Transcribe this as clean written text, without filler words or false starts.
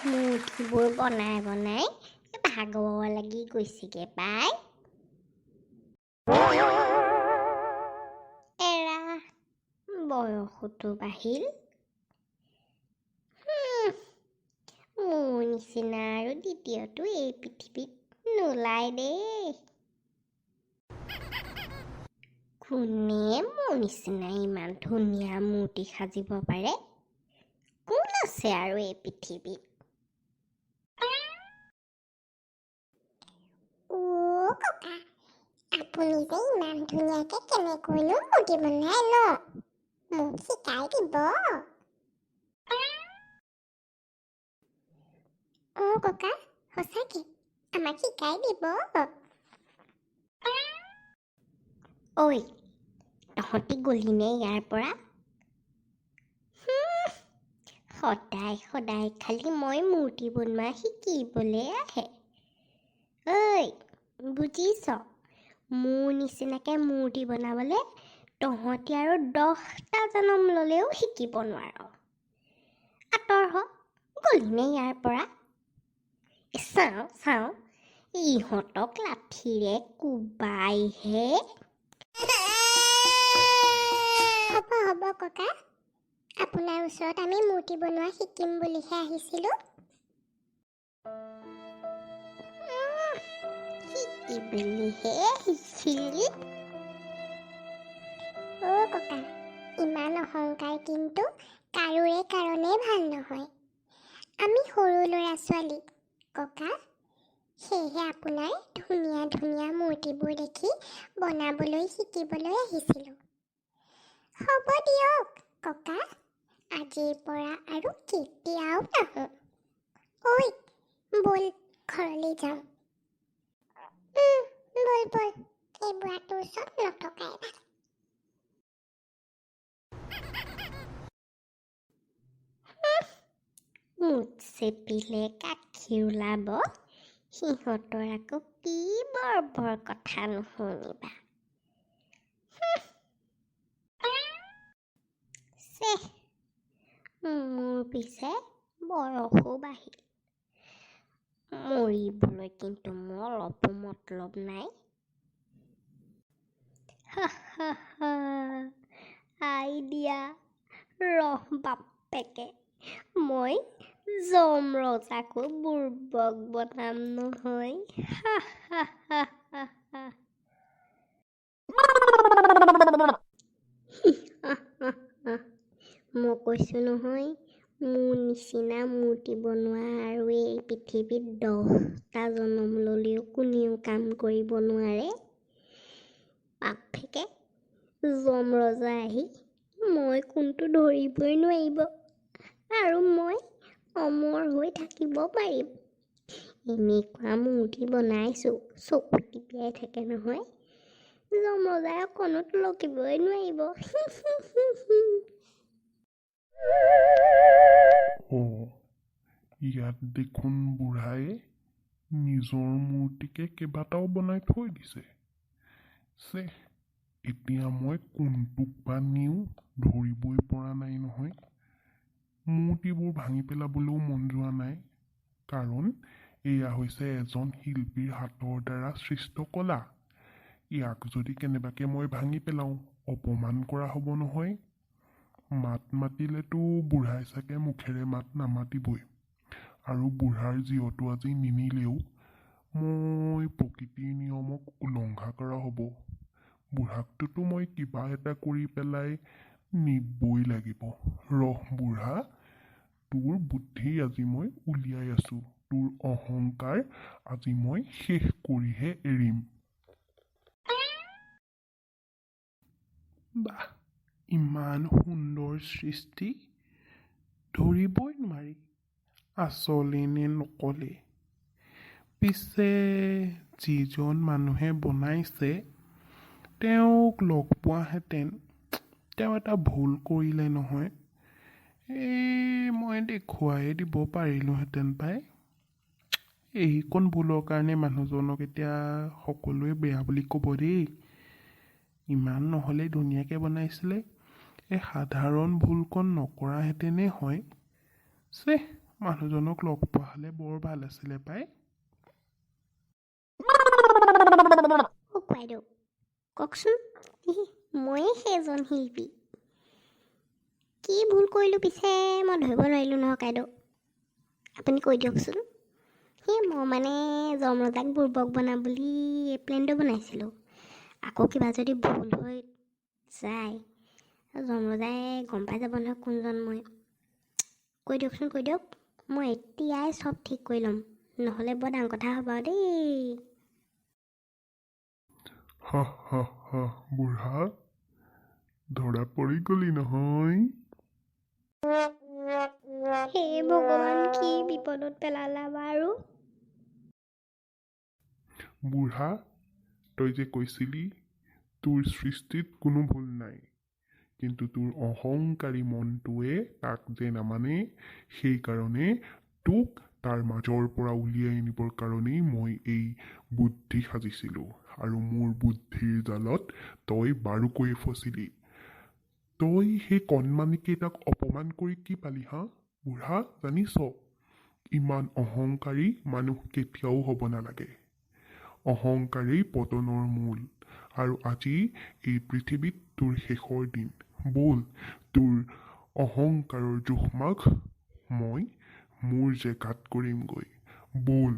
মূৰ্তিবোৰ বনাই বনাই ভাগৰ লাগি গৈছেগে পাই। এৰা, বয়সতো বাঢ়িল। মোৰ নিচিনা আৰু দ্বিতীয়টো এই পৃথিৱীত নোলায় দেই। কোনে মোৰ নিচিনা ইমান ধুনীয়া মূৰ্তি সাজিব পাৰে? কোন আছে আৰু এই পৃথিৱীত? অ' ককা, আপুনি যে ইমান ধুনীয়াকে কেনেকৈনো মূৰ্তি বনাই ন, মোক শিকাই দিব। অ' ককা, সঁচাকে আমাক শিকাই দিব। ঐ, তহঁতি গ'লিনে ইয়াৰ পৰা? সদায় সদায় খালি মই মূৰ্তি বনোৱা শিকিবলৈ আহে। ঐ বুজিছ, মোৰ নিচিনাকে মূৰ্তি বনাবলৈ তহঁতি আৰু 10টা জনম ল'লেও শিকিব নোৱাৰ। আঁতৰ হ, গ'লিনে ইয়াৰ পৰা? চাওঁ চাওঁ, ইহঁতক লাঠিৰে কোবাইহে। হ'ব হ'ব ককা, আপোনাৰ ওচৰত আমি মূৰ্তি বনোৱা শিকিম বুলিহে আহিছিলোঁ। শিকিবলৈহে আহিছিলি? অ' ককা, ইমান অহংকাৰ কিন্তু কাৰোৰে কাৰণে ভাল নহয়। আমি সৰু ল'ৰা ছোৱালী ককা, সেয়েহে আপোনাৰ ধুনীয়া ধুনীয়া মূৰ্তিবোৰ দেখি বনাবলৈ শিকিবলৈ আহিছিলোঁ। হ'ব দিয়ক ককা, আজিৰ পৰা আৰু কেতিয়াও নাহোঁ। ঐ ব'ল, ঘৰলৈ যাওঁ। ব'ল ব'ল, এই বুঢ়াটোৰ ওচৰত নথকাই ভাল। মুখ চেপিলে গাখীৰ ওলাব, সিহঁতৰ আকৌ কি বৰ বৰ কথা নুশুনিবা। চেহ, মোৰ পিছে বয়সো বাঢ়িল, মৰিবলৈ কিন্তু মোৰ অলপো মতলব নাই। আইডিয়া, ৰহ বাপেকে, মই যম ৰজাকো বুৰ্বক বনাম নহয়। মই কৈছোঁ নহয়, মোৰ নিচিনা মূৰ্তি বনোৱা আৰু এই পৃথিৱীত 10টা জনম ল'লেও কোনেও কাম কৰিব নোৱাৰে। বাপেকে, যম ৰজা আহি মই কোনটো ধৰিবই নোৱাৰিব আৰু মই অমৰ হৈ থাকিব পাৰিম। এনেকুৱা মূৰ্তি বনাইছোঁ, চকু টিপিয়াই থাকে নহয়, যম ৰজাই অকণো টলকিবই নোৱাৰিব। অ', ইয়াত দেখোন বুঢ়াই নিজৰ মূৰ্তিকে কেইবাটাও বনাই থৈ দিছে। চেহ, এতিয়া মই কোনটোক বা নিওঁ ধৰিবই পৰা নাই নহয়। মূৰ্তিবোৰ ভাঙি পেলাবলৈও মন যোৱা নাই, কাৰণ এয়া হৈছে এজন শিল্পীৰ হাতৰ দ্বাৰা সৃষ্ট কলা। ইয়াক যদি কেনেবাকৈ মই ভাঙি পেলাওঁ, অপমান কৰা হ'ব নহয়। মাত মাতিলেতো বুঢ়াই চাগে মুখেৰে মাত নামাতিবই, আৰু বুঢ়াৰ জীয়টো আজি নিনিলেও মই প্ৰকৃতিৰ নিয়মক উলংঘা কৰা হ'ব। বুঢ়াকটোতো মই কিবা এটা কৰি পেলাই নিবই লাগিব। ৰহ বুঢ়া, তোৰ বুদ্ধি আজি মই উলিয়াই আছোঁ, তোৰ অহংকাৰ আজি মই শেষ কৰিহে এৰিম। বাহ, ইমান সুন্দৰ সৃষ্টি, ধৰিবই নোৱাৰি আচলেই নে নকলেই। পিছে যিজন মানুহে বনাইছে তেওঁক লগ পোৱাহেঁতেন, তেওঁ এটা ভুল কৰিলে নহয়, এই মই দেখুৱাই দিব পাৰিলোঁহেঁতেন পাই। এইকণ ভুলৰ কাৰণে মানুহজনক এতিয়া সকলোৱে বেয়া বুলি ক'ব দেই। ইমান নহ'লে ধুনীয়াকৈ বনাইছিলে, এই সাধাৰণ ভুলকণ নকৰাহেঁতেনেই হয়। চেহ, মানুহজনক লগ পোৱা হ'লে বৰ ভাল আছিলে পাই। অ' বাইদেউ, কওকচোন। ময়ে সেইজন শিল্পী। কি ভুল কৰিলোঁ পিছে মই ধৰিব নোৱাৰিলোঁ নহয় কাইদেউ, আপুনি কৈ দিয়কচোন। সেই মই মানে যমৰজাক বুৰ্বক বনাম বুলি এই প্লেনটো বনাইছিলোঁ। আকৌ কিবা যদি ভুল হৈ যায়, যমৰজাই গম পাই যাব নহয় কোনজন মই। কৈ দিয়কচোন, কৈ দিয়ক, মই এতিয়াই চব ঠিক কৰি ল'ম, নহ'লে বৰ ডাঙৰ কথা হ'ব আৰু দেই। হা হা হা, বুঢ়া, ধৰা পৰি গলি নহয়। হে ভগৱান, কি বিপদত পেলালা বাৰু! বুঢ়া, তই যে কৈছিলি তোৰ সৃষ্টিত কোনো ভুল নাই, কিন্তু তোৰ অহংকাৰী মনটোৱে তাক যে নামানে, সেইকাৰণে তোক তাৰ মাজৰ পৰা উলিয়াই আনিবৰ কাৰণেই মই এই বুদ্ধি সাজিছিলোঁ, আৰু মোৰ বুদ্ধিৰ জালত তই বাৰুকৈয়ে ফচিলি। তই সেই কণমানিকেইটাক অপমান কৰি কি পালি হা বুঢ়া? জানিছ, ইমান অহংকাৰী মানুহ কেতিয়াও হ'ব নালাগে। অহংকাৰেই পতনৰ মূল, আৰু আজি এই পৃথিৱীত তোৰ শেষৰ দিন। ব'ল, তোৰ অহংকাৰৰ জোখ মাখ মই মোৰ জেগাত কৰিমগৈ, ব'ল।